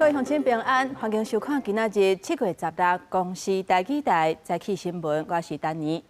各位鄉親平安，歡迎收看今仔日7月16公視台語台早起新聞，我是丹妮。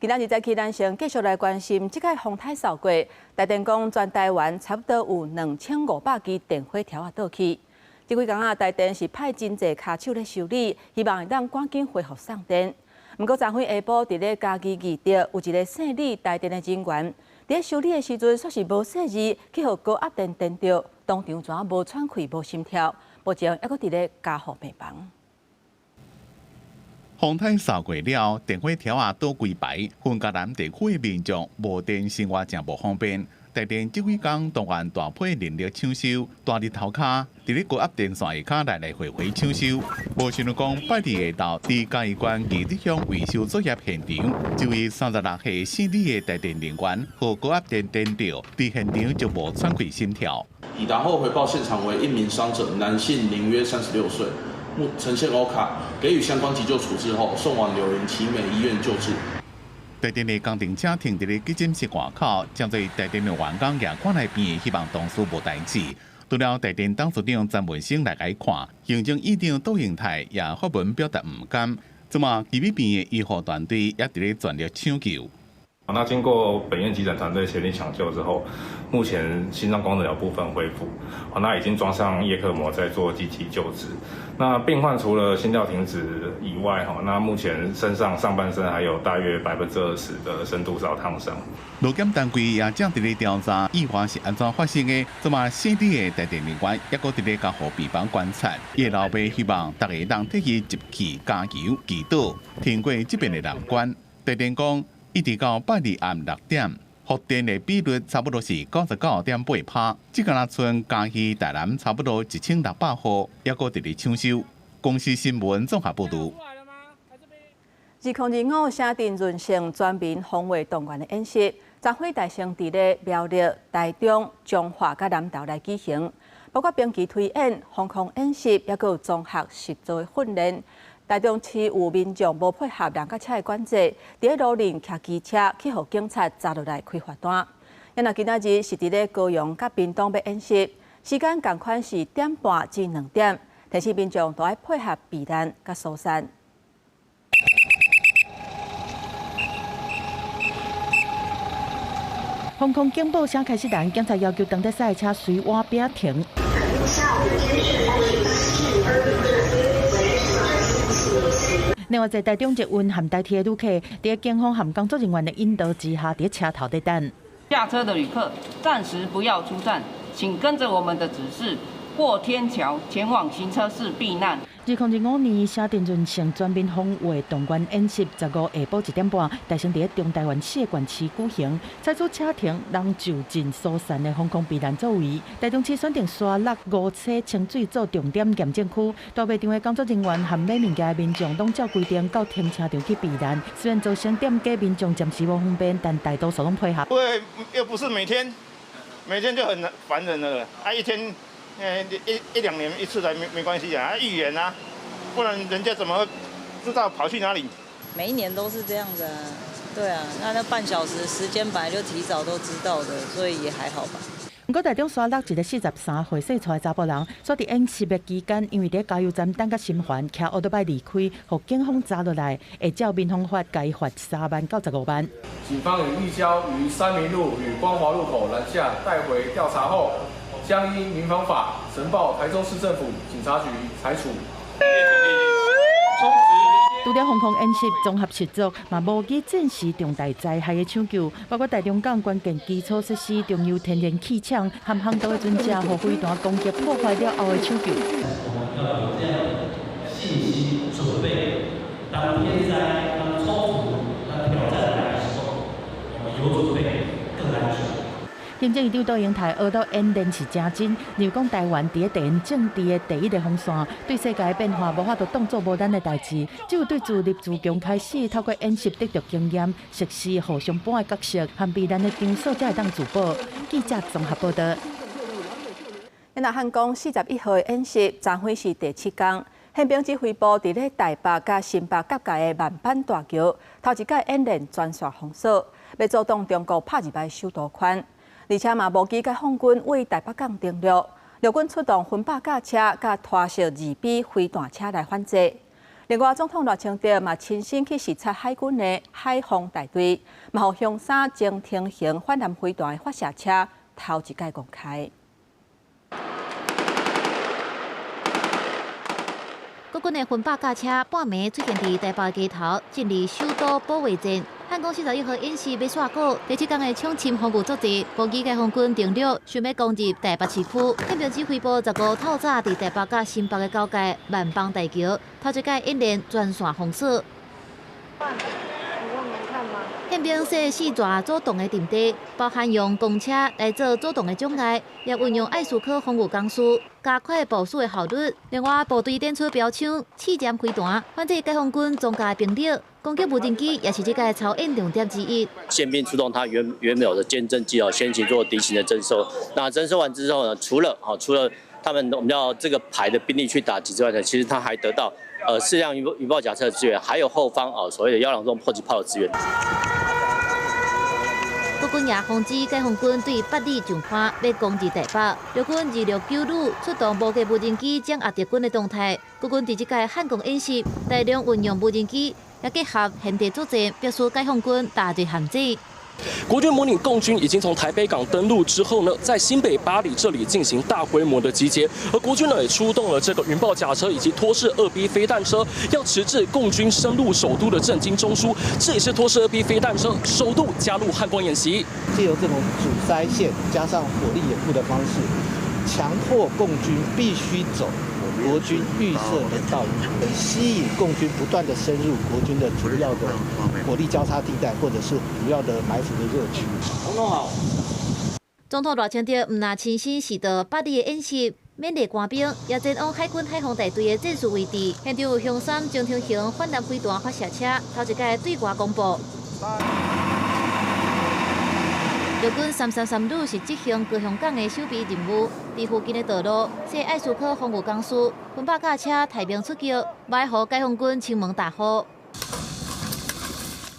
今仔日早起，咱先繼續來關心這擺風颱掃過，台電講全台灣差不多有2500支電火柱仔倒去。這幾工啊，台電是派真濟跤手咧修理，希望會當趕緊恢復送電。毋過昨昏下晡，佇咧嘉義義德有一个姓李台電的人員，佇咧修理的時陣，煞是無細膩，去予高壓電電著，當場怎無喘氣、無心跳，目前猶閣佇咧加護病房。風颱掃過了，電火柱仔倒規排，雲嘉南地區的民眾無電生活誠無方便。台電這幾工動員大批人力搶修，大日頭跤，佇咧高壓電線下跤來來回回搶修。無想到講拜二下晝，佇嘉義縣義德鄉維修作業現場，這位36歲姓李的台電人員，予高壓電電著，佇現場就無喘氣心跳。抵達後回報現場為一名傷者，男性，年約36歲，目呈現歐卡，給予相關急救處置後，送往柳營奇美醫院救治。台電的工程車停佇咧急診室外口，誠濟台電的員工也趕來病院，希望同事無代誌。除了台電董事長曾文生來共伊看，行政院長杜英泰也發文表達毋甘。這馬奇美病院的醫護團隊也佇咧全力搶救。那經過本院急診團隊全力搶救之後，目前心臟功能有部分恢復，那已經裝上葉克膜在做積極救治。那病患除了心跳停止以外，那目前身上上半身還有大約20%的深度燒燙傷。勞檢單位也正佇咧調查意外是按怎發生的。這馬姓李的台電人員猶閣佇咧加護病房觀察。伊老爸希望大家通替伊集氣加油祈禱，挺過這遍的難關。台電講，一直到拜二暗6點，復電的比率差不多是99.8%。這敢若賰嘉義、台南差不多1600戶，猶閣佇咧搶修。公視新聞綜合報導。2025城鎮潤成全民防衛動員的演習，昨昏大先佇咧苗栗、台中、彰化佮南投來舉行，包括兵棋推演、防空演習，猶閣有綜合實作的訓練。台中市有民眾無配合人佮車的管制，佇咧路頂騎機車去予警察查落來開罰單。啊若今仔日是佇咧高雄佮屏東欲演習，時間仝款是點半至2點，提醒民眾都愛配合避難佮疏散。防空警報聲開始響，警察要求當佇駛的車隨倚邊停。另外，在台中捷運和台鐵的旅客，佇警方和工作人員的引導之下，佇車頭咧等。下車的旅客暫時不要出站，請跟着我們的指示過天橋前往行車室避難。2025年城鎮潤成全民防衛動員演習，15下晡1點半，大先佇咧中台灣四個縣市舉行，採取車停人就近疏散的防空避難作為。台中市選定沙鹿、梧棲、清水做重點嚴重區，大賣場的工作人員和買物件的民眾攏照規定到停車場去避難。雖然造成店家民眾暫時無方便，但大多數攏配合。因為又不是每天，每天就很煩人了，啊一天。一一兩年一次來沒關係啊，預演啊，不然人家怎麼知道跑去哪裡？每一年都是這樣子啊，對啊，那半小時時間本來就提早都知道的，所以也還好吧。毋過台中沙鹿一个43歲姓蔡的查埔人，煞佇演習的期間，因為佇加油站等甲心煩，騎歐多擺離開，予警方查落來，會照民防法共伊罰3萬到15萬。警方已移交於三民路與光華路口攔下帶回調查後，將依民防法呈報台中市政府警察局裁處。除了防空演習、綜合實作，嘛模擬戰時重大災害的搶救，包括台中港關鍵基礎設施、中油天然氣廠和航道的船隻，予飛彈攻擊破壞了後的搶救。我們要有這樣的信心準備，當天災、當衝突、當挑戰來的時候，我們有準備更安全。行政院長杜英泰學到演練是誠真，認為講台灣佇咧地緣政治的第一个防線，對世界變化無法度當作無咱的代誌，只有對自立自強開始，透過演習得著經驗，實施互相伴的角色，和避難的場所才會當自保。記者綜合報道。那漢光41號的演習，昨昏是第七工，憲兵指揮部佇咧台北佮新北結界的萬板大橋，頭一擺演練全線封鎖，欲阻擋中國拍入來首都圈。而且嘛，無機解放軍對台北港登陸，陸軍出動分百架車、佮拖式2B 飛彈車來反制。另外，總統賴清德嘛親身去視察海軍的海防大隊，嘛予雄三潛艇型反艦飛彈的發射車頭一擺公開。國軍的分百架車半暝出現佇台北街頭，進入首都保衛戰。漢光41號演習欲煞鼓，第七工的搶深防禦作戰，無機解放軍登陸，想欲攻入台北市區。憲兵指揮部15透早佇台北佮新北的交界萬邦大橋，頭一擺演練全線封鎖。憲兵設四座主動的陣地，包含用公車來做主動的障礙，也運用愛斯科防禦工事，加快部署的效率。另外，部隊展出標槍、刺針飛彈，反制解放軍裝甲兵力，攻擊無人機也是這屆操演重點之一。憲兵出動，他原有的監偵機哦，先行做敵情的偵搜。那偵搜完之後呢，除了他們我們要這個排的兵力去打擊之外呢，其實他還得到四輛雲豹甲車的支援，還有後方哦所謂的幺兩重迫擊炮的支援。國軍也防止解放軍對八里上岸，欲攻入台北。陸軍269旅出動無架無人機掌握敵軍的動態。國軍佇這屆漢光演習，大量運用無人機，也結合現地作戰，迫使解放軍踏入陷阱。國軍模擬共軍已經從台北港登陸之後呢，在新北八里這裡進行大規模的集結，而國軍呢也出動了這個雲豹甲車以及拖式2B 飛彈車，要遲滯共軍深入首都的政經中樞。這也是拖式2B 飛彈車首度加入漢光演習，借由這種阻塞線加上火力掩護的方式，強迫共軍必須走國軍預設的道路，吸引共軍不斷的深入國軍的主要的火力交叉地帶，或者是主要的埋伏的熱區。總統好。總統賴清德毋但親身視導八里的演習，勉勵官兵，也前往海軍海防大隊的戰術位置，現場有雄三潛艇型反艦飛彈發射車，頭一擺對外公布。陸軍333旅是執行高雄港的守備任務，佇附近的道路設愛斯科防禦工事，分百架車抬兵出擊，埋伏解放軍青門大砲。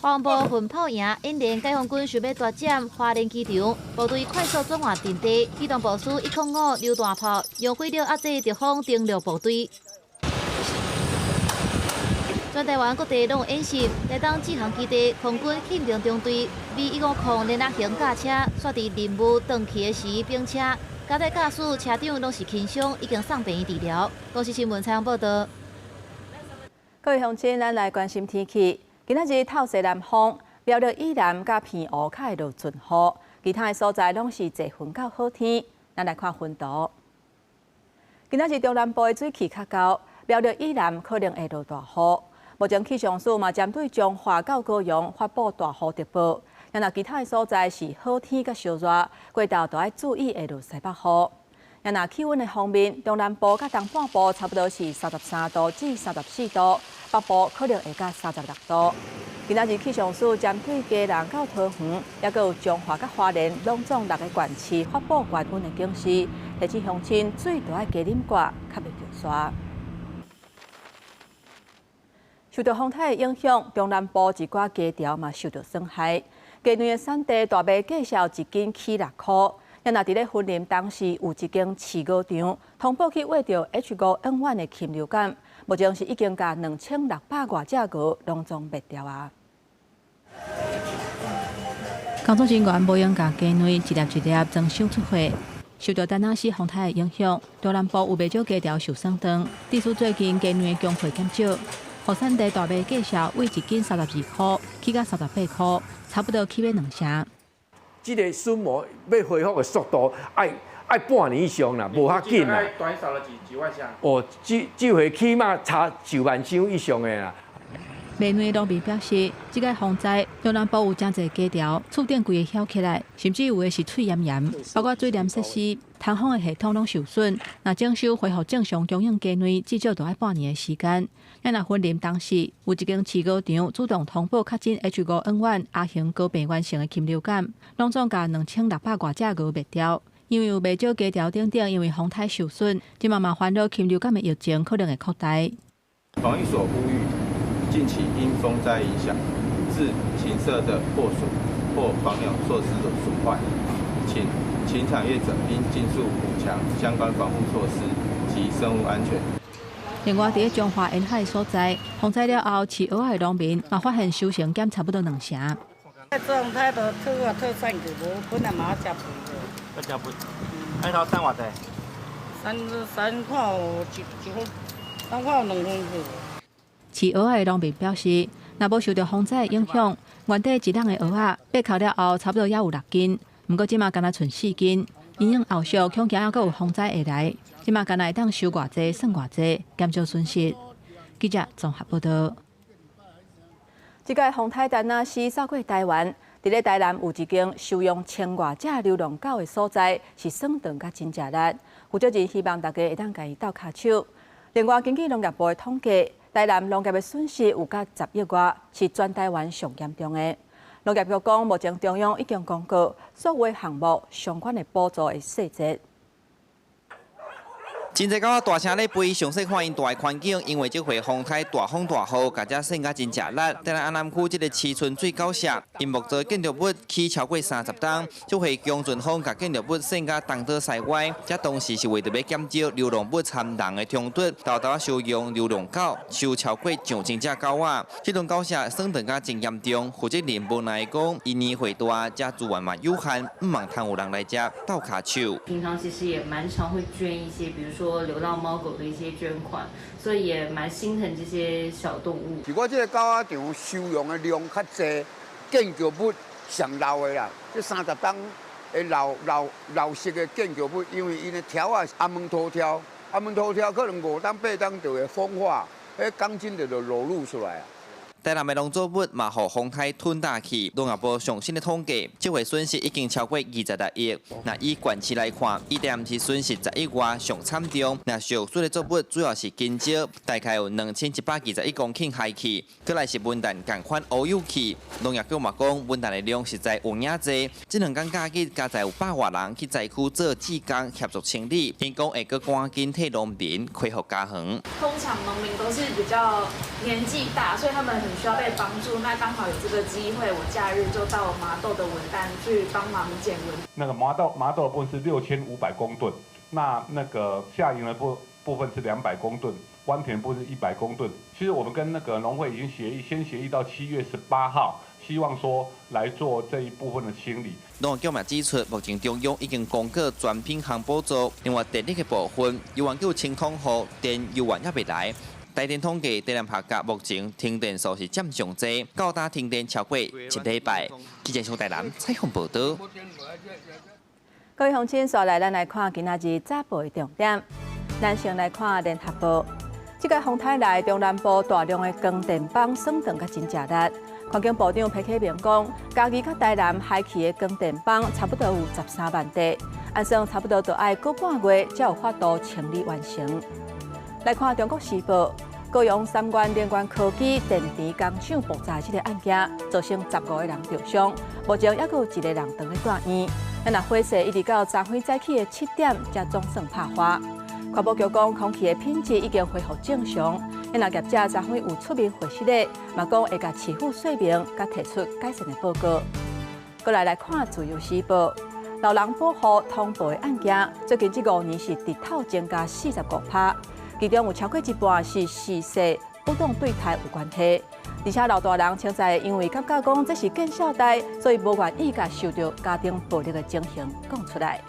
防部混炮營演練解放軍想欲奪佔花蓮機場，部隊快速轉換陣地，機動部署105榴彈炮，用火力壓制敵方登陸部隊。全台灣各地攏有演習，台東志航基地空軍憲兵中隊 V150連儺型轎車，煞佇任務轉去的時冰車，交代駕駛車長攏是輕傷，已經送病院治療。公視新聞採訪報道。各位鄉親，咱來關心天氣。今仔日透西南風，苗栗以南佮澎湖較會落陣雨，其他的所在攏是濟雲到好天。咱來看雲圖。今仔日中南部的水汽較厚，苗栗以南可能會落大雨。目前氣象署嘛針對彰化到高雄發布大雨特報，若其他的所在是好天佮燒熱，過晝都愛注意會落西北雨。若氣溫的方面，中南部佮東半部差不多是33度至34度，北部可能會到36度。今仔日氣象署針對基隆到桃園，抑閣有彰化佮花蓮，攏總6个縣市發布高溫的警示，提醒鄉親水著愛加啉寡，較袂著沙。受到風颱的影響，中南部一寡雞條嘛受到損害。雞卵的產地大麥價數一斤起6箍。若佇咧雲林當時有一間飼鵝場，通報去秽著 H5N1 的禽流感，目前是已經共2600外隻鵝攏總滅掉啊！工作人員無閒共雞卵一粒一粒裝箱出貨。受到丹那斯風颱的影響，中南部有袂少雞條受損斷，致使最近雞卵的供貨減少。予產地大麥價數為一斤32箍，起到38箍，差不多起碼兩成。這个損膜欲恢復的速度，愛半年以上啦，無較緊啦。短少了幾萬箱。哦，這回起碼差9萬箱以上的啦。賣卵農民表示，這個風災中南部有誠濟雞條，厝頂規个曉起來，甚至有的是喙炎炎，包括水簾設施、通風的系統攏受損。若整修恢復正常供應雞卵，至少都愛半年的時間。若雲林當時有一間飼鵝場主動通報確診 H5N1 亞型高病原性的禽流感，攏總共2600外隻鵝滅掉。因為有袂少雞條等等，因為風颱受損，這嘛嘛煩惱禽流感的疫情可能會擴大。防疫所呼籲，近期因風災影響，致禽舍的破損或防鳥設施的損壞，請禽場業者應盡速補強相關防護措施及生物安全。另外，佇咧彰化沿海所在，洪災了後，飼蚵仔的農民嘛發現收成減差不多兩成。狀態都吐啊吐散去，無本來嘛食肥的。要食肥，海頭產偌濟？三三看有一一分，三看有2分去。飼蚵仔的農民表示，若無受著洪災的影響，原底一籠的蚵仔八扣了後，差不多猶有6斤，毋過這馬干焦賰4斤。因應後續恐驚猶閣有洪災會來，這馬干焦會當收偌濟算偌濟，減少損失。記者綜合報道。這個風颱達那斯掃過台灣，佇咧台南有一間收容千外隻流浪狗的所在，是算長甲真食力。負責人希望大家會當共伊鬥跤手。另外，根據農業部的統計，台南農業的損失有甲10億外，是全台灣上嚴重的。農業局講，目前中央已經公告所有項目相關的補助的細節。真濟狗仔大聲咧吠，詳細看𪜶蹛的環境，因為這回風颱大風大雨，共遮搧甲真食力。台南安南區這个市村水狗舍，𪜶木造建築物起超過30冬，這回強陣風共建築物搧甲東倒西歪，這當時是為著欲減少流浪物參人的衝突，沓沓收容流浪狗，收超過上千隻狗仔。這棟狗舍損斷甲真嚴重，負責人無奈講，𪜶年歲大，遮資源嘛有限，毋茫通有人來遮鬥跤手。平常其實也蠻常會捐一些，比如說流浪貓狗的一些捐款，所以也蠻心疼這些小動物。是我這个狗仔場收容的量較濟，建築物上老的啦，這30冬的老老老式的建築物，因為𪜶的柱仔阿門塗柱，阿門塗柱可能5冬8冬就會風化，彼鋼筋就裸露出來啊。台南的農作物嘛，予風颱吞大去。農業部上新的統計，這回損失已經超過26億。若以縣市來看，以台南市損失10億外上慘重。若受損的作物主要是香蕉，大概有2121公頃害去。閣來是文旦仝款烏有去。農業局嘛講，文旦的量實在有影濟。這兩工假日，加載有百外人去災區做志工協助清理。𪜶講會閣趕緊替農民恢復家園。通常農民都是比較年紀大，所以他們很需要被幫助。那剛好有這個機會，我假日就到麻豆的文旦去幫忙撿文。那個麻豆的部分是6500公噸，那個下營的部分是200公噸，灣田部分是100公噸。其實我們跟那個農會已經協議，先協議到7月18號，希望說來做這一部分的清理。農業局嘛指出，目前中央已經公告全品項補助，另外電力的部分，猶原叫清統號電猶原猶未來。台電統計，台南客家目前停電數是佔上濟，到今停電超過一禮拜。記者從台南採訪報道。各位鄉親，紲來咱來看今仔日早報的重點。咱先來看聯合報，這个風颱來中南部大量的光電板損斷甲真食力。環境部長彭啟明講，嘉義佮台南海去的光電板差不多有13萬塊，按算差不多就愛閣半月才有法度清理完成。來看《中國時報》，高雄三元能源科技電池工廠爆炸這个案件，造成15個人著傷，目前猶閣有一個人佇咧住院。咱若火勢一直到昨昏早起的7點，才總算拍花。環保局講，空氣的品質已經恢復正常。咱若業者昨昏有出面回釋的，嘛講會共市府說明，佮提出改善的報告。閣來來看《自由時報》，老人保護通報的案件，最近這5年是直透增加45%。其中有超過一半是事實不當對待有關係，而且老大人現在因為感覺講這是見笑代，所以無願意共受著家庭暴力的情形講出來。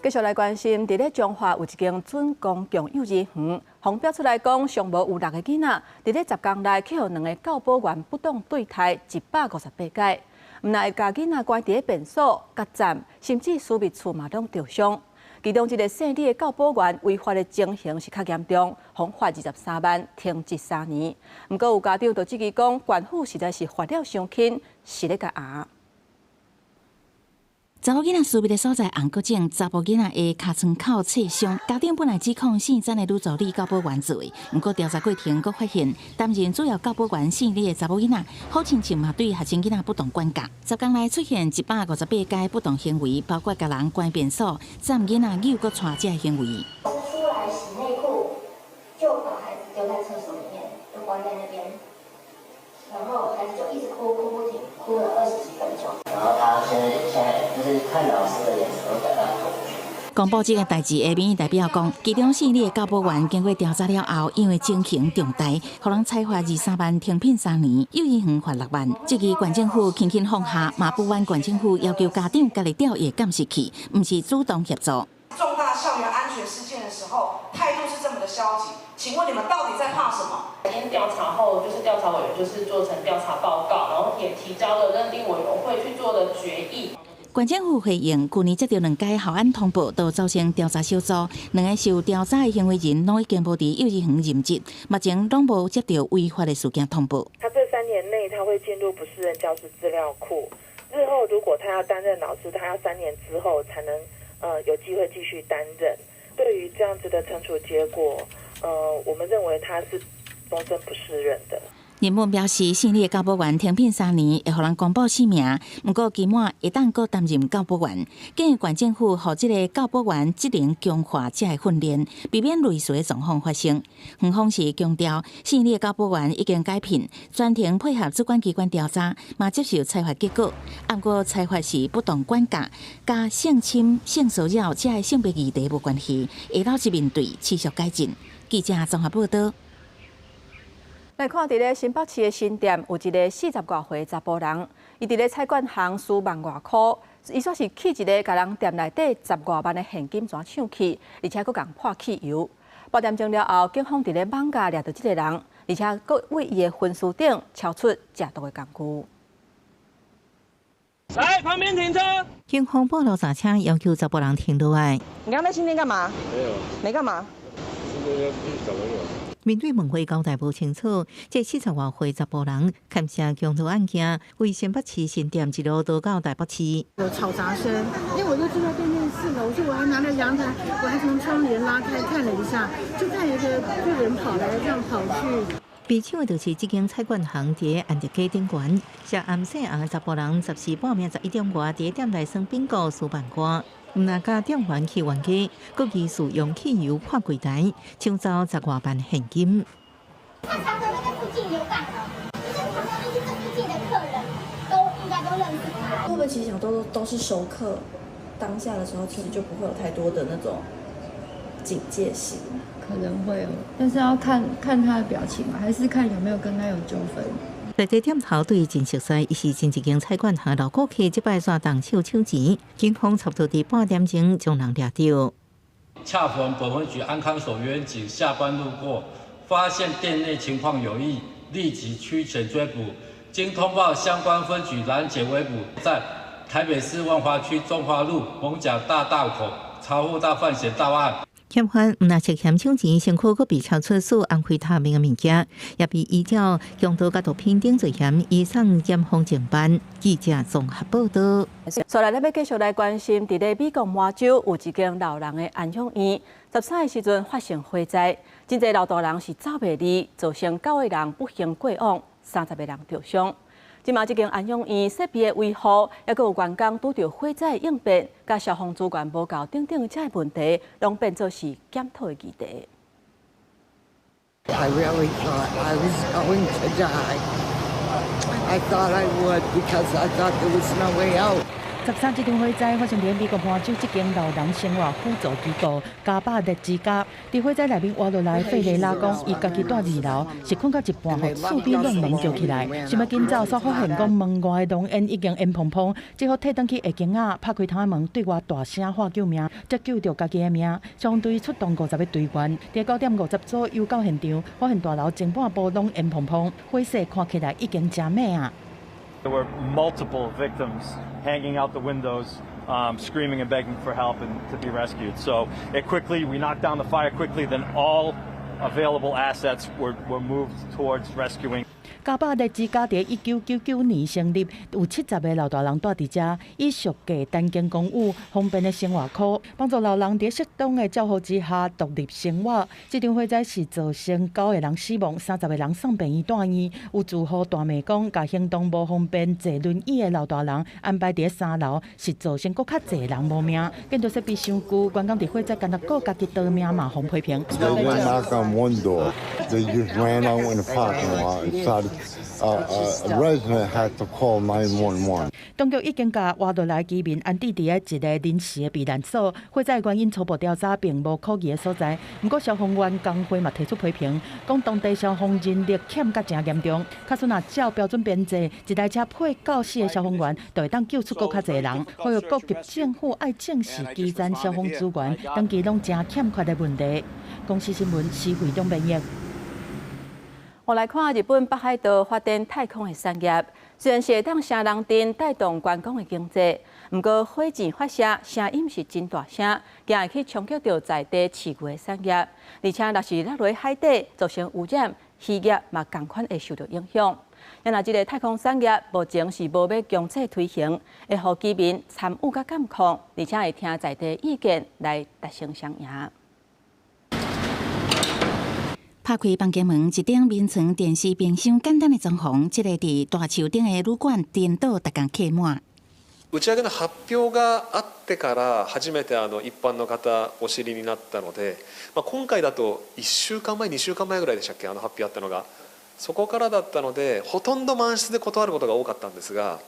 繼續來關心，佇咧彰化有一間準公共幼兒園，予爆出來講，上無有6个囡仔，佇咧10工內去予兩个教保員不當對待158擺，毋但會共囡仔關佇咧便所、罰站，甚至私密處嘛攏著傷。其中一个姓李的教保員違法的情形是較嚴重，予罰23萬，停職3年。毋過有家長就質疑講，縣府實在是罰了傷輕，是咧共壓。查某囡仔私密的所在紅閣腫，查埔囡仔的尻川口切傷。家長本來指控姓曾的女助理教保員做的，毋過調查過程閣發現，擔任主要教保員姓李的查某囡仔，好親像嘛對學生囡仔不當管教。10工內出現158个不當行為，包括共人關便所、站囡仔扭閣掣這行為。出來洗內褲，就把孩子丟在廁所裡面，就關在那邊。然後孩子就一直哭，哭不停，哭了20幾分鐘。然後他現在就是看老師的眼神都感到恐懼。公布這个代誌的民意代表講，其中姓李的教保員經過調查了後，因為情形重大，予人裁罰23萬，停聘3年，幼兒園罰6萬。這個縣政府輕輕放下，嘛不滿縣政府要求家長家己調伊的監視器，毋是主動協助。重大校園安全事件的時候，態度是這麼的消極，請問你們到底在怕什麼？經調查後，就是調查委員就是做成調查報告，然後也提交了認定委員會去做的決議。縣政府回應，去年接到兩个校安通報，都組成調查小組，兩个受調查的行為人攏已經無佇幼兒園任職，目前攏無接到違法的事件通報。他這3年內他會進入不適任教師資料庫，日後如果他要擔任老師，他要3年之後才能有機會繼續擔任。對於這樣子的懲處結果，我們認為他是終身不適任的。任本表示，姓李的教保員停聘3年，會予人公布姓名。毋過期滿會當閣擔任教保員。建議縣政府予這个教保員職能強化這个訓練，避免類似的狀況發生。園方是強調，姓李的教保員已經解聘，全程配合主管機關調查，嘛接受裁罰結果。毋過裁罰是不當管教，佮性侵、性騷擾這个性別議題無關係，會老實面對，持續改進。記者綜合報道。來看，佇咧新北市的新店，有一个40外歲查埔人，伊佇咧菜館行輸萬外箍，伊煞是去一个共人店內底10外萬的現金全搶去，而且閣共潑汽油。八點鐘了後，警方佇咧艋舺掠著這个人，而且閣對伊的薰屍頂抄出食毒的工具。來，旁邊停車。警方報路查車，要求查埔人停落來。你剛才新店幹嘛？沒有。沒幹嘛？去找朋友。面對問話交代無清楚，這40外歲查埔人牽涉強盜案件，為新北市新店一路逃到台北市。有吵雜聲，因為我就住在對面4樓，所以我還拿着陽台，我還從窗簾拉開看了一下，就看一個就人跑來這樣跑去。被搶的就是這間菜館行佇安德街頂懸，涉案姓洪的查埔人，14半暝11點外，佇店內耍賓果輸萬外。毋但共店員去冤家，閣疑似用汽油潑櫃台，搶走10外萬現金。他常常在附近遊蕩哦，就是常常就是這附近的客人都應該都認識他。會不會其實想都是熟客，當下的時候其實就不會有太多的那種警戒心？可能會哦，但是要看看他的表情嘛，還是看有沒有跟他有糾紛。在這店頭對真熟似，伊是前一間菜館行老顧客，這擺煞動手搶錢，警方差不多佇半點鐘將人掠著。恰逢本分局安康所員警下班路過，發現店內情況有異，立即驅犬追捕。經通報相關分局攔截圍捕，在台北市萬華區中華路艋舺大道口查獲到犯嫌到案。嫌犯毋但涉嫌搶錢，身軀閣被查出屬安非他命的物件，也被依照強盜佮毒品等罪嫌移送檢方偵辦。記者綜合報道。所來，咱欲繼續來關心，佇咧美國麻州有一間老人的安養院，13日時陣發生火災，真濟老大人是走袂離，造成九個人不幸過往，30個人著傷。這馬這間安養院設備的維護，抑閣有員工拄著火災應變，佮消防資源無夠等等這个問題，攏變做是檢討的議題。 I really thought I was going to die. I thought I would because I thought there was no way out. 13這場火災發生佇美國麻州這間老人生活輔助機構加百列之家。佇火災內面活落來，費雷拉講，伊家己蹛二樓，是睏到一半，予厝邊挵門叫起來，想欲緊走，煞發現講門外的濃煙已經煙蓬蓬，只好退轉去下間仔，拍開窗仔門，對外大聲喊救命，才救著家己的命。消防隊出動50個隊員，佇9點50左右到現場，發現大樓前半部攏煙蓬蓬，火勢看起來已經誠猛啊！ There were multiple victims hanging out the windows, screaming and begging for help and to be rescued. So we knocked down the fire quickly, then all available assets were moved towards rescuing. 加百列之家佇1999年成立，有70個老大人蹛佇遮，以屬價單間公寓、方便的生活區，幫助老人佇適當的照護之下獨立生活。這場火災是造成九個人死亡，30個人送病院住院。有住戶大罵講，共行動無方便、坐輪椅的老大人安排佇3樓，是造成閣較濟人無命。建築設備傷舊，員工佇火災干焦顧家己逃命嘛，予批評。 They went knock on one door. They just ran out in the parking lot and started A resident had to call 911. 當局已經共活落來居民安置佇咧一个臨時的避難所，火災原因初步調查並無可疑的所在。毋過消防員工會嘛提出批評，講當地消防人力欠甲誠嚴重。假使若照標準編制，一台車配夠四个消防員，就會當救出閣較濟人。呼籲各級政府愛正視基層消防資源長期攏誠欠缺的問題。公視新聞施惠中編譯。我來看日本北海道發展太空的產業，雖然是會當城人鎮帶動觀光的經濟，毋過火箭發射聲音是真大聲，驚會去衝擊著在地飼牛的產業，而且若是落佇海底造成污染，漁業嘛仝款會受著影響。若這个太空產業目前是無欲強制推行，會予居民參與佮監控，而且會聽在地意見來達成雙贏。拍開房間門，一頂眠床、電視、冰箱，簡單的裝潢，這個佇大樹頂的旅館顛倒逐工客滿。打ち上げの発表があってから初めて一般の方お知りになったので、まあ、今回だと1週間前2週間前ぐらいでしたっけ、発表あったのがそこからだったので、ほとんど満室で斷ることが多かったんですが、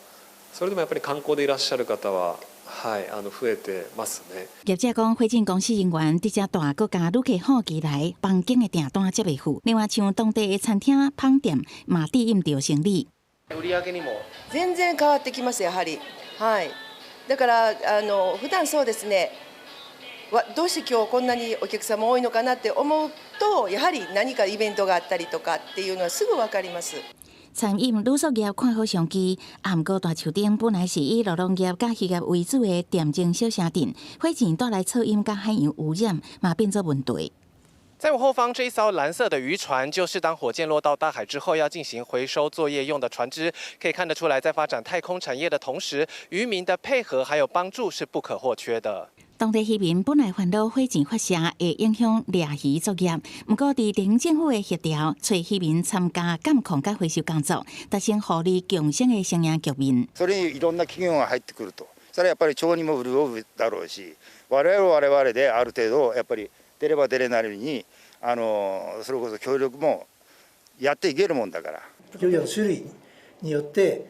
それでもやっぱり観光でいらっしゃる方は、はい、増えてますね。業者講，火箭公司人員佇遮大閣共旅客好起來，房間的訂單才袂赴。另外，像當地的餐廳、飯店嘛，對應著生理。売り上げにも全然変わってきます、やはり。はい。だから普段そうですね。どうして今日こんなにお客様多いのかなって思うと、やはり何かイベントがあったりとかっていうのはすぐわかります。餐飲旅宿業看好商機，啊，毋過大樹頂本來是以酪農業佮漁業為主的恬靜小城鎮，火箭帶來噪音佮海洋污染，嘛變做問題。在我後方這一艘藍色的漁船，就是當火箭落到大海之後要進行回收作業用的船隻。可以看得出來，在發展太空產業的同時，漁民的配合還有幫助是不可或缺的。當地漁民本來煩惱火箭發射會影響獵漁作業，毋過佇地方政府的協調，揣漁民參加監控佮回收工作，達成互利共生的雙贏局面。それにいろんな企業が入ってくると、それはやっぱり町にも潤うだろうし、我々は我々である程度やっぱり出れば出れなりに、それこそ協力もやっていけるもんだから。漁業の種類によって、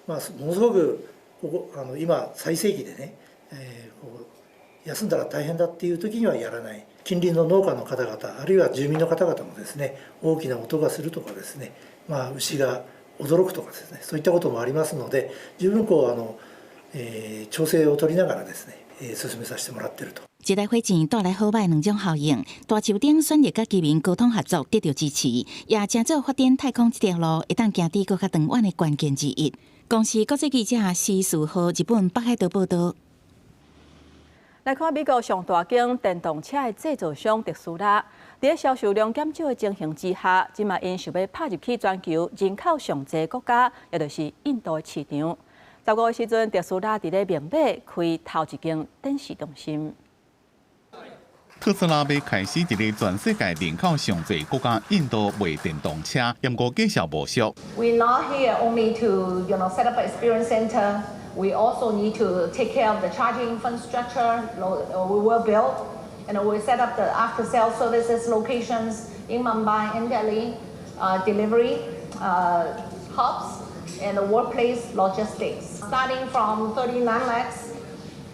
まあ、ものすごくここ今最盛期でね、こう休んだら大変だっていう時にはやらない。近隣の農家の方々、あるいは住民の方々もですね、大きな音がするとかですね、まあ、牛が驚くとかですね、そういったこともありますので、十分こう調整を取りながらですね、進めさせてもらっていると。一台火箭帶來好䆀兩種效應，大樹頂選擇佮居民溝通合作，得著支持，也成做發展太空這條路會當行佇閣較長遠的關鍵之一。公視國際記者施樹浩日本北海道報導。來看美國上大間電動車的製造商特斯拉，佇咧銷售量減少的情形之下，這馬𪜶想欲拍入去全球人口上濟國家，也就是印度的市場。15月時陣，特斯拉佇咧孟買開頭一間展示中心。特斯拉欲開始佇咧全世界人口上濟國家印度賣電動車，毋過價數無俗。 We're not here only to set up an experience center. We also need to take care of the charging infrastructure we will build, and we set up the after-sales services locations in Mumbai and Delhi, delivery hubs, and workplace logistics. Starting from 39 lakhs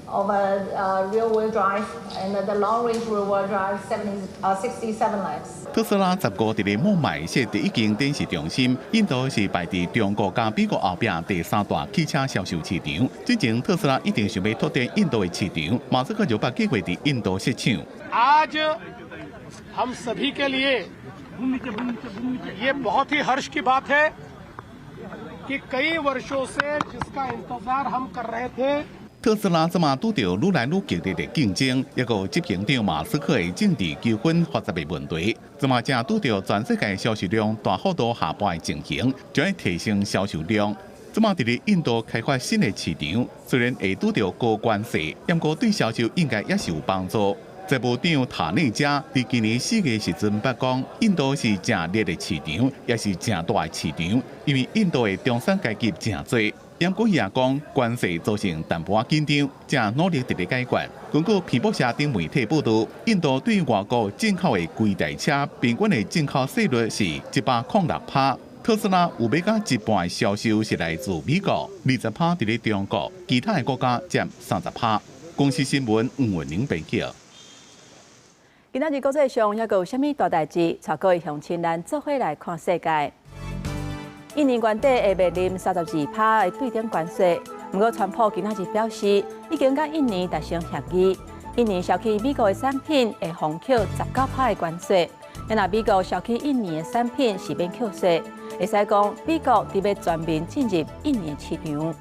of a rear-wheel drive, and the long-range rear-wheel drive 67 lakhs. 特斯拉15佇咧孟買設第一間展示中心，印度是排佇中國佮美國後壁第三大汽車銷售市場。之前特斯拉一直想欲拓展印度的市場，馬斯克就捌計劃佇印度設廠。 आज हम सभी के लिए ये बहुत ही हर्ष की बात है कि कई वर्षों से जिसका इंतजार हम कर रहे थे。特斯拉這馬拄著愈來愈激烈的競爭，抑閣有執行長馬斯克的政治糾紛複雜的問題，這馬正拄著全世界銷售量大幅度下滑的情形，將會提升銷售量。這馬佇咧印度開發新的市場，雖然會拄著高關稅，毋過對銷售應該也是有幫助。財務長塔內加佇今年4月時陣捌講，印度是誠熱的市場，也是誠大的市場，因為印度的中產階級誠濟。毋過伊也講，關稅造成淡薄仔緊張，正努力佇咧解決。根據彭博社等媒體報導，印度對外國進口的規台車平均的進口稅率是106%。特斯拉有欲甲一半銷售是來自美國，20%佇咧中國，其他的國家佔30%。公視新聞吳文玲編輯。今仔日國際上猶閣有啥物大代誌？帶各位鄉親咱做伙來看世界。印尼年底會面臨32%的對等關稅，毋過川普今仔日表示，已經佮印尼達成協議，印尼銷去美國的產品會予扣19%的關稅，若美國銷去印尼的產品是免扣稅，會使講美國佇欲全面進入印尼的市場。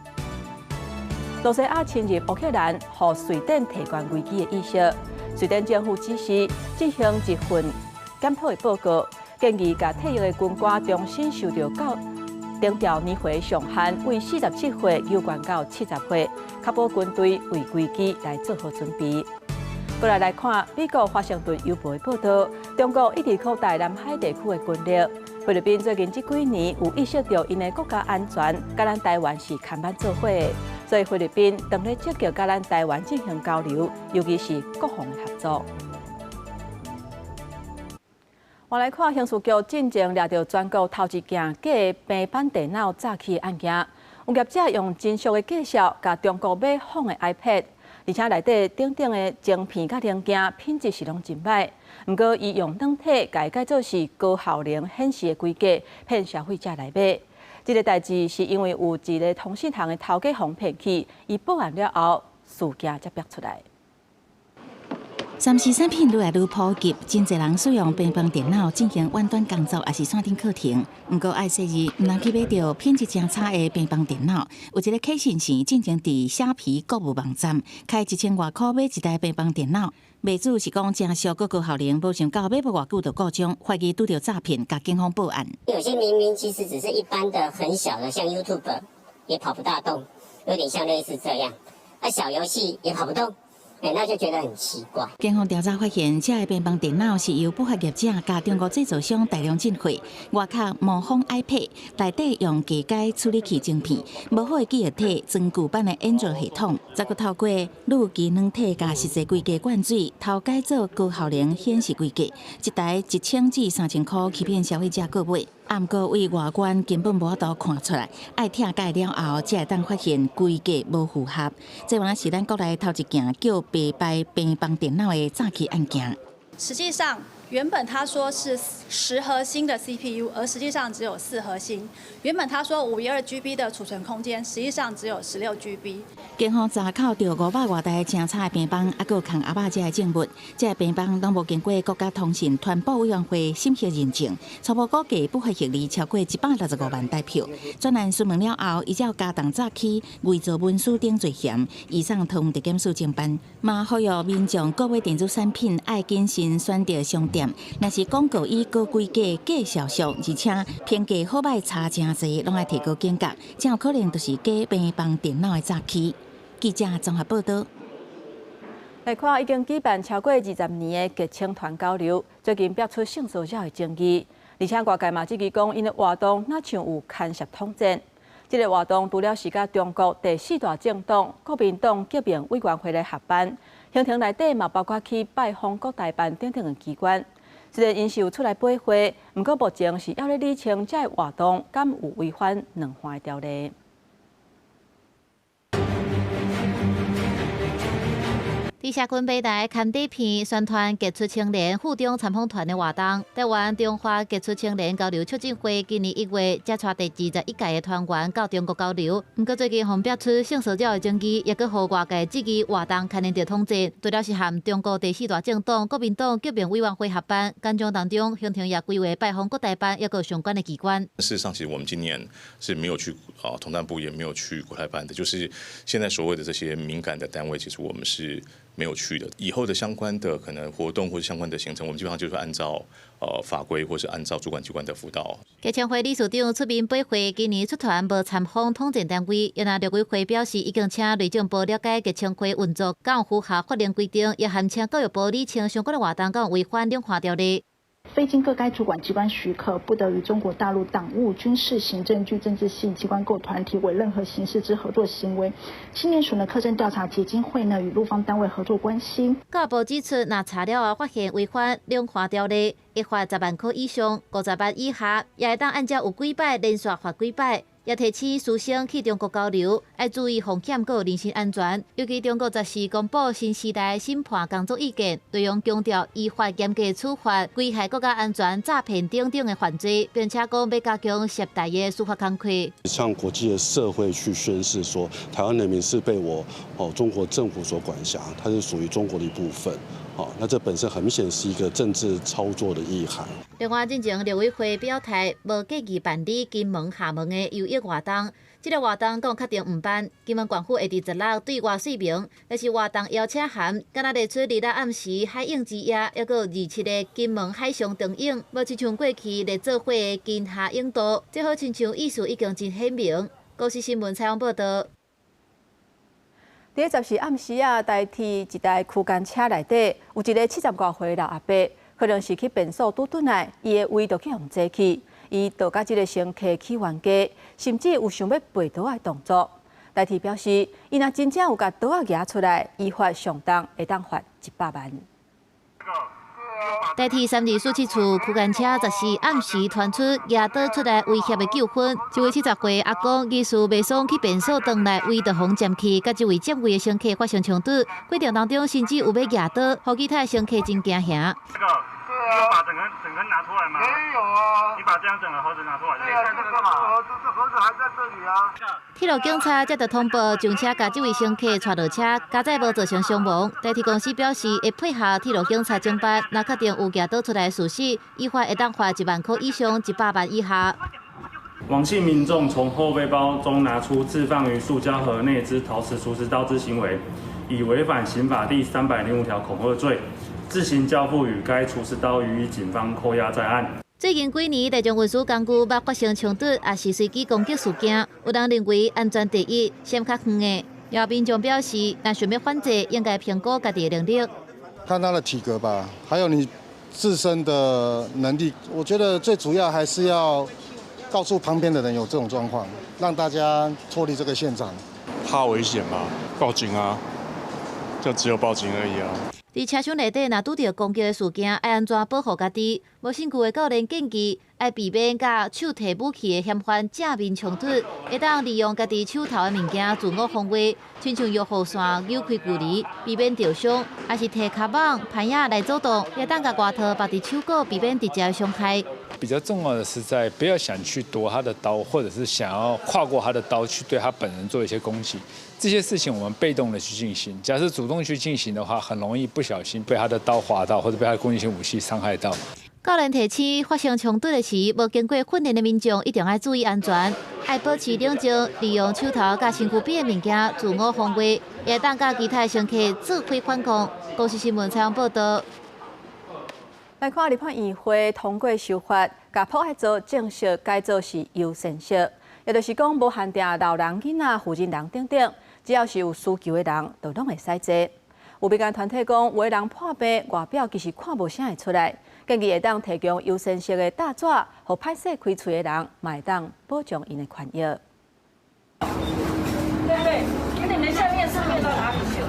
羅西亞侵入烏克蘭，予瑞典提懸危機的意識。瑞典政府指示進行一份檢討的報告，建議共退役的軍官重新受著教徵調年歲上限為47歲，延懸到70歲，確保軍隊為危機來做好準備。過來來看美國華盛頓郵報的報導，中國一直擴大南海地區的軍力。菲律賓最近這幾年有意識著𪜶的國家安全，佮咱台灣是牽絆做伙的，所以菲律賓當咧積極佮咱台灣進行交流，尤其是國防的合作。我來看刑事局進前掠著全國頭一件假平板電腦詐欺的案件，有業者用真俗的介紹，共中國買仿的 iPad，而且內底等等的晶片佮零件品質是攏真䆀。毋過伊用軟體共伊改做是高效能顯示的規格，騙消費者來買。這个代誌是因為有一个通訊行的頭家予人騙去，伊報案了後，事件才爆出來。3C 產品愈來愈普及，真濟人使用平板電腦進行遠端工作，抑是線頂課程。毋過愛細膩，毋通去買著品質誠差的平板電腦。有一个柯先生進前佇蝦皮購物網站開1000外箍買一台平板電腦，賣主是講誠俗閣高效能，無想到買無偌久就故障，懷疑拄著詐騙，共警方報案。有些明明其實只是一般的很小的，像 YouTube 也跑不大動，有點像類似這樣，啊小遊戲也跑不動。欸，那就覺得很奇怪。警方調查發現，這个平板電腦是由不法業者共中國製造商大量進貨，外殼模仿 iPad，內底用加改處理器晶片，無好的記憶體，裝舊版的安卓系統，再閣透過濾機軟體共實際規格灌水，偷改做高效能顯示規格，一台1000至3000箍欺騙消費者購買。毋過對外觀根本無法度看出來，愛拆解了後，才會當發現規格無符合。這原來是咱國內頭一件叫白牌平板電腦的詐欺案件。實際上，原本他說是10核心的 CPU，而實際上只有4核心。原本他說512 GB 的儲存空間，實際上只有16 GB。警方查扣著500外台誠差的平板，猶閣有空盒仔這个證物，這个平板攏無經過國家通訊傳播委員會審核認證，初步估計不法獲利超過165萬台票。專案詢問了後，依照加重詐欺、偽造文書等罪嫌，移送桃園地檢署偵辦。嘛呼籲民眾購買電子產品愛謹慎選擇商店，若是廣告以高規格介紹俗，而且評價好䆀差誠濟，攏愛提高警覺，才有可能就是假平板電腦的詐欺。記者綜合報導。來看已經舉辦超過20年的傑青團交流，最近爆出性騷擾的爭議，而且外界嘛質疑講，𪜶的活動若像有牽涉統戰。這个活動除了是佮中國第四大政黨國民黨革命委員會來合辦，行程內底嘛包括去拜訪國台辦等等的機關。雖然𪜶是有出來駁話，毋過目前是猶咧理清這个活動敢有違反兩岸的條例。佇社群平台牽底片宣傳傑出青年赴中參訪團的活動，台灣中華傑出青年交流促進會今年1月才帶第21屆的團員到中國交流。毋過最近予爆出性騷擾的爭議，也閣予外界質疑活動牽連著統戰。除了是和中國第四大政黨國民黨革命委員會合辦，簡章當中行程也規劃拜訪國台辦，抑閣相關的機關。事實上，其實我們今年是沒有去啊統戰部，也沒有去國台辦的，就是現在所謂的這些敏感的單位，其實我們是沒有去的。以後的相關的可能活動或者相關的行程，我們基本上就是按照法規或是按照主管機關的輔導。傑青會理事長出面駁話，今年出團無參訪統戰單位，也若陸委會表示已經請內政部了解傑青會運作，敢有符合法令規定，也函請教育部理清相關的活動敢有違反兩岸條例。非經各該主管機關許可，不得與中國大陸黨務、軍事、行政、具政治性機關或團體為任何形式之合作行為。青年署呢，課政調查基金會呢，與陸方單位合作關係。教育部指出，若查了後發現違反兩岸條例，會罰10萬箍以上50萬以下，也會當按照有幾擺連續罰幾擺。也提醒師生去中國交流，愛注意風險佮人身安全。尤其中國14公布新時代審判工作意見，內容強調依法嚴格處罰危害國家安全、詐騙等等的犯罪，並且講欲加強涉台的司法工作。向國際的社會去宣示說，台灣人民是被我中國政府所管轄，它是屬於中國的一部分。那這本身很明顯是一個政治操作的意涵。另外，進前陸委會表態，無建議辦理金門、廈門的遊藝活動。這个活動閣確定毋辦，金門縣府會佇16對外說明，但是活動邀請函，敢若列出26暗時海湧之夜，抑閣有27个金門海上燈影，無親像過去咧做伙的金廈泳道，這好親像意思已經真顯明。公視新聞採訪報導。佇14暗時啊，台鐵一台區間車內底有一个70外歲老阿伯，可能是去便所拄轉來，伊的位就去予坐去，伊就佮這个乘客起冤家，甚至有想欲拔刀的動作。台鐵表示，伊若真正有共刀仔舉出來，依法上重會當罰100萬。台鐵32447處區間車14暗時傳出舉刀出來威脅的糾紛，這位70歲阿公疑似袂爽去便所轉來，位就予佔去，佮這位佔位的乘客發生衝突，過程當中甚至有欲舉刀，予其他乘客真驚嚇。你有把整個整個拿出來嗎？沒有啊。你把這樣整個盒子拿出來。對啊，這個盒子，這盒子還在這裡啊。鐵路警察接到通報，上車共這位乘客帶落車，佳哉無造成傷亡。台鐵公司表示會配合鐵路警察偵辦，若確定有舉刀出來的事實，依法會當罰1萬箍以上100萬以下。王姓民眾從後背包中拿出置放於塑膠盒內之陶瓷廚師刀之行為，已違反刑法第305條恐嚇罪。自行交付與該廚師刀予以警方扣押在案。最近幾年，大眾運輸工具捌發生衝突，也是隨機攻擊事件。有人認為安全第一，閃較遠的。有民眾表示，若想欲反坐，應該評估家己的能力。看他的體格吧，還有你自身的能力。我覺得最主要還是要告訴旁邊的人有這種狀況，讓大家脫離這個現場。怕危險嗎？報警啊！就只有報警而已啊。佇車廂內底，若拄著攻擊的事件，愛按怎保護家己？無身軀的教練建議，愛避免佮手提武器的嫌犯正面衝突，會當利用家己手頭的物件自我防衛，親像搖雨傘扭開距離，避免著傷，抑是提跤蠓、攀仔來阻擋，會當共外套縛佇手股，避免直接傷害。比較重要的是，在不要想去奪他的刀，或者是想要跨過他的刀去對他本人做一些攻擊。這些事情我們被動的去進行，假設主動去進行的話，很容易不小心被他的刀劃到，或者被他的攻擊性武器傷害到。教練提醒，發生衝突的時，無經過訓練的民眾一定愛注意安全，愛保持冷靜，利用手頭佮身軀邊的物件自我防衛，也會當佮其他乘客做伙反抗。公視新聞採訪報導。來看立法院會通過修法，共朴愛座正式改做是優先席，也就是講無限定老人、囡仔、婦人等等，只要是有需求的人，就攏會使坐。有民間團體講，有的人破病，外表其實看無啥會出來，建議會當提供優先席的搭紙，予歹勢開喙的人，嘛會當保障𪜶的權益。對對，那你們下面是面到哪裡去？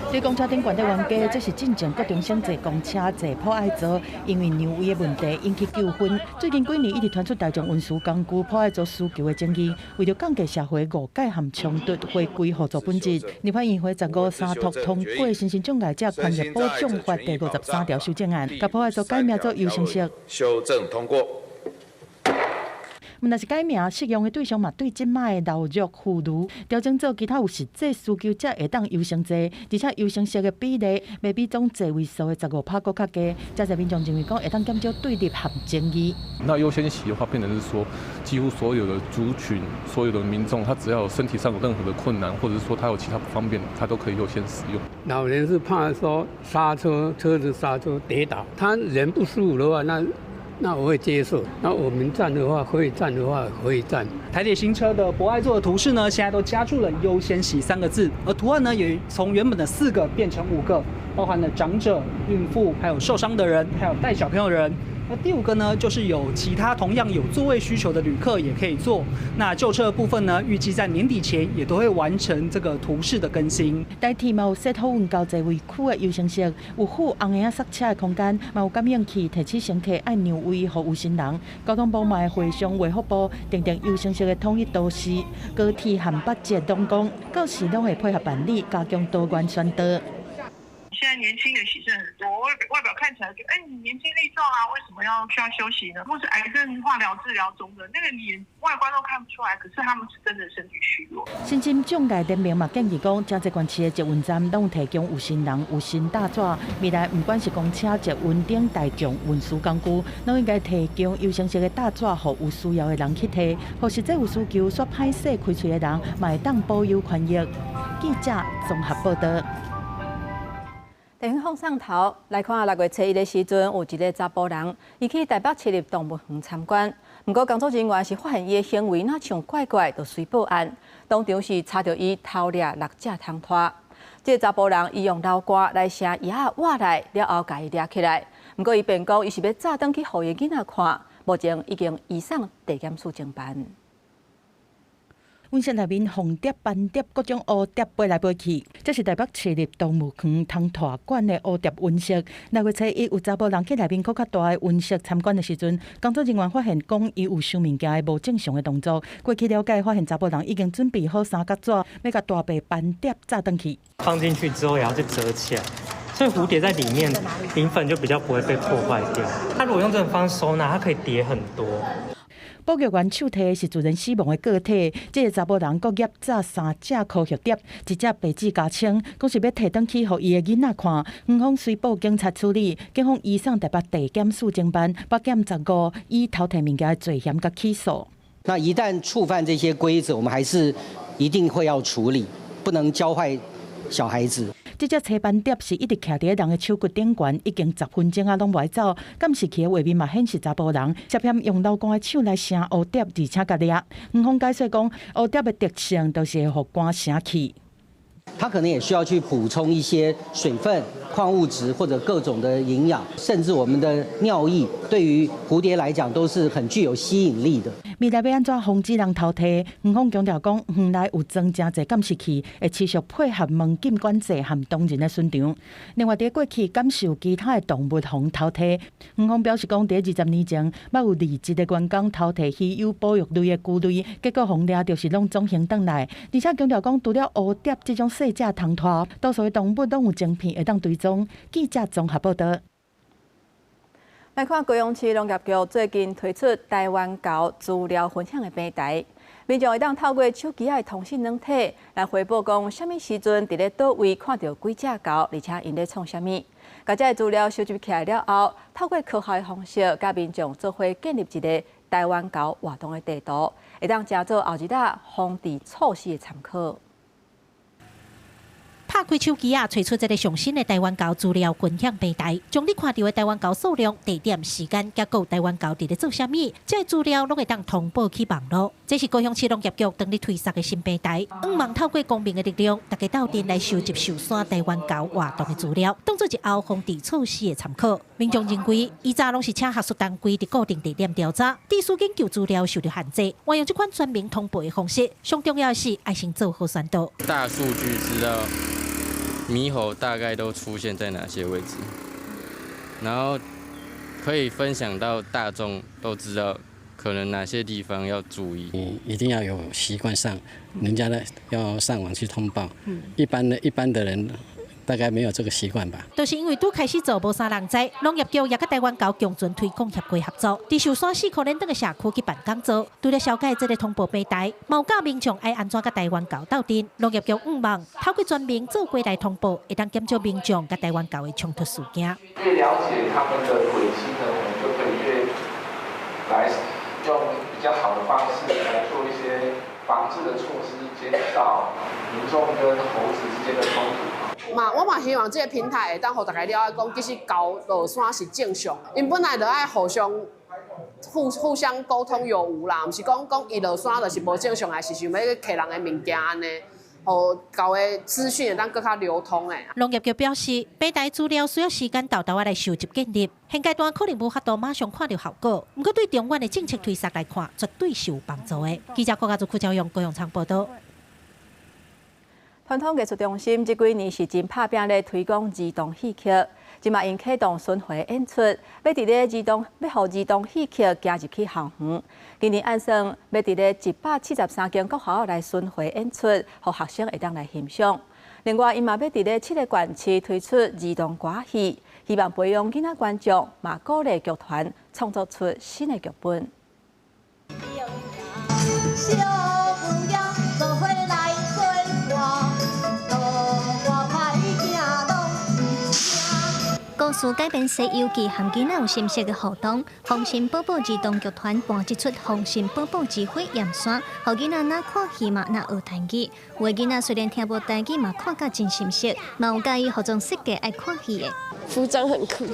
佇公車頂懸的冤家，這是進前高中生坐公車坐朴愛座，因為讓位的問題引起糾紛。最近幾年一直傳出大眾運輸工具朴愛座需求的爭議，為著降低社會誤解和衝突，回歸互助本質。立法院會15三讀通過身心障礙者權益保障法第53條修正案，共朴愛座改名做優先席。修正通過。毋但是改名，適用的對象嘛，對這擺的老弱婦孺調整做其他有實際需求者會當優先坐，而且優先席的比例袂比總座位數的15%閣較低。遮濟民眾認為講會當減少對立和爭議。那優先席的話，變成是說，幾乎所有的族群、所有的民眾，他只要有身體上有任何的困難，或者是說他有其他不方便，他都可以優先使用。老人是怕說剎車，車子剎車跌倒，他人不舒服的話，那我會接受。那我們站的話，可以站的話可以站。台鐵新車的博愛座的圖示呢，現在都加注了優先席3個字，而圖案呢也從原本的4個變成5個，包含了長者、孕婦、還有受傷的人，還有帶小朋友的人，那第五個呢，就是有其他同樣有座位需求的旅客也可以坐。那舊車的部分呢，預計在年底前也都會完成這個圖示的更新。台鐵嘛有設好運到座位區的優先席，有附紅嬰仔剎車的空間，嘛有感應器提醒乘客愛讓位予有身人。交通部嘛會會商衛福部訂定優先席的統一圖示。高鐵和北捷攏講，到時攏會配合辦理，加強多元宣導。現在年輕的洗腎很多，外表看起來就，哎，你年輕力壯啊，為什麼要需要休息呢？或是癌症化療治療中的，那個你外觀都看不出來，可是他們是真的身體虛弱。身心障礙聯盟嘛建議講，誠濟縣市的捷運站攏提供有身人有身搭紙，未來不管是公車、捷運等大眾運輸工具，攏應該提供優先席的搭紙，予有需要的人去提，予實際有需求煞歹勢開喙的人，嘛會當保有權益。記者綜合報道。電影放送頭來看，6月初一的時陣，有一个查埔人，伊去台北市立動物園參觀，毋過工作人員是發現伊的行為若像怪怪，就隨報案，當場是查著伊偷掠六隻蟲豸。這个查埔人伊用流汗來寫蟻仔活來，了後共伊掠起來。毋過伊辯講，伊是欲紮轉去予伊囡仔看，目前已經移送地檢署偵辦。溫室內面鳳蝶、斑蝶各種蝴蝶飛來飛去，這是台北市立動物園蟲豸館的蝴蝶溫室。6月初一，有查埔人去內面閣較大的溫室參觀的時陣，工作人員發現講伊有收物件的無正常的動作。過去了解，發現查埔人已經準備好三角紙，欲共大白斑蝶紮轉去。放進去之後，也要再折起來，所以蝴蝶在裡面，磷粉就比較不會被破壞掉。它如果用這種方式收納，它可以疊很多。保育員手提的是自然死亡的個體，這个查埔人閣夾紮三隻科學蝶，一隻白紙加簽，講是欲提轉去予伊的囡仔看。園方隨報警察處理，警方移送台北地檢署偵辦，北檢15以偷提物件的罪嫌共起訴。那一旦觸犯這些規則，我們還是一定會要處理，不能教壞小孩子。這隻青斑蝶是一直徛佇人的手骨頂懸，已經10分鐘啊，攏無愛走。監視器的畫面嘛顯示查埔人涉嫌用流汗的手來聲蝴蝶，而且共掠。園方解釋講，蝴蝶的特性就是會予汗聲去。它可能也需要去補充一些水分、礦物質或者各種的營養，甚至我們的尿液，對於蝴蝶來講都是很具有吸引力的。未來欲按怎防止人偷提？園方強調講，園內有裝誠濟監視器，會持續配合門禁管制和當人的巡場。另外，佇過去敢是有其他的動物予偷提，園方表示講，佇20年前，捌有二十個員工偷提稀有保育類的龜類，結果予掠著是攏總還轉來。而且強調講，除了蝴蝶這種細隻蟲豸，多數的動物攏有晶片會當追蹤。記者綜合報道。來看高雄市農業局最近推出台灣猴資料分享的平台，民眾會當透過手機的通訊軟體來回報講，啥物時陣佇咧佗位看著幾隻猴，而且𪜶咧創啥物。共這个資料收集起來了後，透過科學的方式，佮民眾做伙建立一个台灣猴活動的地圖，會當成做後日仔防治措施的參考。拍開手機仔，揣出這个上新的台灣猴資料分享平台，將你看著的台灣猴數量、地點、時間，佮閣台灣猴佇咧做啥物，這个資料攏會當通報去網路。這是高雄市農業局當日推捒的新平台，向望透過公民的力量，大家鬥陣來收集壽山台灣猴活動的資料，當做日後防治措施的參考。民眾認為，以前攏是請學術單位佇固定地點調查，致使研究資料受著限制。運用這款全民通報的方式，上重要的是愛先做好宣導。大數據知道獼猴大概都出現在哪些位置，然後可以分享到大眾都知道可能哪些地方要注意。你一定要有習慣上，人家呢要上網去通報。一般的人大概沒有這個習慣吧。就是因為拄開始做無啥人知，農業局也佮台灣猴共存推廣協會合作，佇壽山四箍連轉的社區去辦講座，除了紹介這个通報平台，嘛有教民眾愛按怎佮台灣猴鬥陣。農業局向望透過全民做伙來通報，會當減少民眾佮台灣猴的衝突事件。越了解他們的軌跡呢，我們就可以越來用比較好的方式來做一些防治的措施，減少民眾跟猴子之間的衝突。嘛，我嘛希望這个平台會當予大家了解講，其實猴落山是正常，𪜶本來就愛互相互相溝通有無啦，毋是講講伊落山就是無正常，還是想欲去揢人的物件按呢。予猴的資訊會當閣較流通的。農業局表示，平台資料需要時間沓沓仔來收集建立，現階段可能無法度馬上看著效果，毋過對長遠的政策推捒來看，絕對是有幫助的。記者郭家祖、邱朝陽、高永昌報道。傳統藝術中心這幾年是真拍拚咧推廣兒童戲曲，這馬𪜶啟動巡迴演出，欲佇咧兒童，欲予兒童戲曲行入去校園。今年按算欲佇咧173間國校來巡迴演出，予學生會當來欣賞。另外，𪜶嘛欲佇咧七個縣市推出兒童歌戲，希望培養囡仔觀眾，嘛鼓勵劇團創作出新的劇本。故事改編《西遊記》和囡仔有心適的互動，風神寶寶兒童劇團搬這齣《風神寶寶之火焰山》，予囡仔若看戲嘛，若學台語。有的囡仔雖然聽無台語，嘛看甲真心適，嘛有佮意服裝設計愛看戲的。服裝很酷，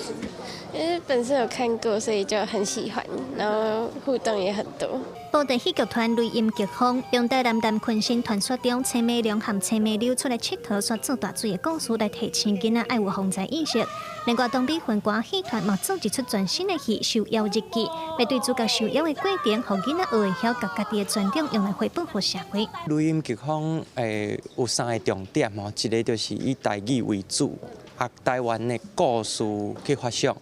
因為本身有看過，所以就很喜歡，然後互動也很多。布袋戲劇團雷音劇風，用台南南鯤鯓傳說中青梅龍和青梅柳出來𨑨迌，煞做大水的故事來提醒囡仔愛有防災意識。另外，東美雲歌戲團嘛做一齣全新的戲《受妖日記》，欲對主角受妖的過程，予囡仔學會曉共家己的專長用來回報予社會。雷音劇風有三個重點吼，一個就是以台語為主，啊，台灣的故事去發想。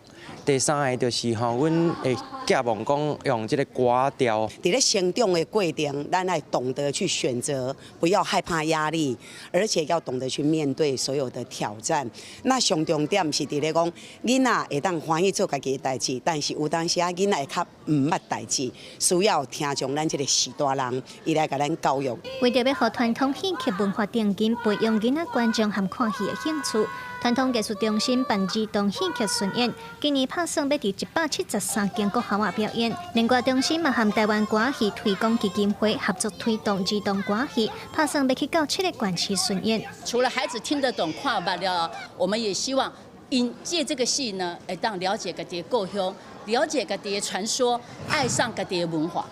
第三個就是吼，阮會寄望講用這個歌調。佇咧成長的過程，咱愛懂得去選擇，不要害怕壓力，而且要懂得去面對所有的挑戰。那上重點是佇咧講，囡仔會當歡喜做家己的代誌，但是有當時啊，囡仔會較毋捌代誌，需要聽從咱這個序大人，伊來共咱教育。為著欲予傳統戲曲文化定根，培養囡仔觀眾和看戲的興趣。傳統藝術中心辦兒童戲曲巡演，今年拍算欲佇173間國校仔表演。另外，中心嘛和台灣歌戲推廣基金會合作推動兒童歌戲，拍算欲去到七个縣市巡演。除了孩子聽得懂、看捌了，我們也希望𪜶藉這個戲呢，會當了解家己的故鄉，了解家己的傳說，愛上家己的文化。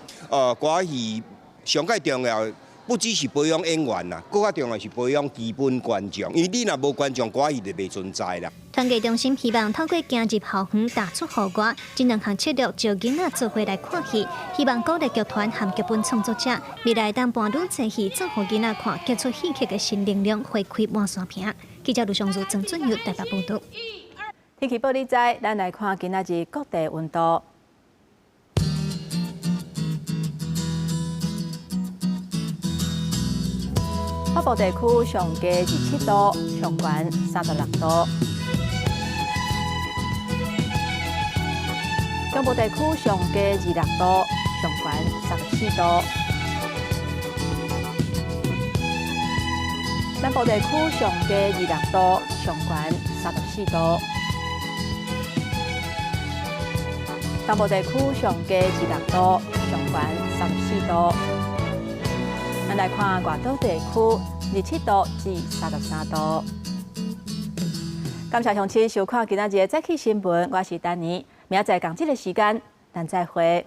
歌戲上蓋重要。不只是培養演員啦，閣較重要是培養基本觀眾，因為你若無觀眾，歌戲就袂存在啦。團藝中心希望透過行入校園、踏出戶外，這兩項策略招囡仔做伙來看戲，希望鼓勵劇團和劇本創作者未來當搬愈濟戲做予囡仔看，結出戲曲的新能量，花開滿山坪。記者盧尚如、曾俊佑台北報導。天氣報你知，咱來看今仔日各地溫度。北部地區上低27度，上懸36度；中部地區上低26度，上懸34度；南部地區上低26度，上懸34度；東部地區上低26度，上懸34度。咱來看外島地區，27度至33度。感謝鄉親收看今仔日的早起新聞，我是丹妮，明仔載仝這个時間，咱再會。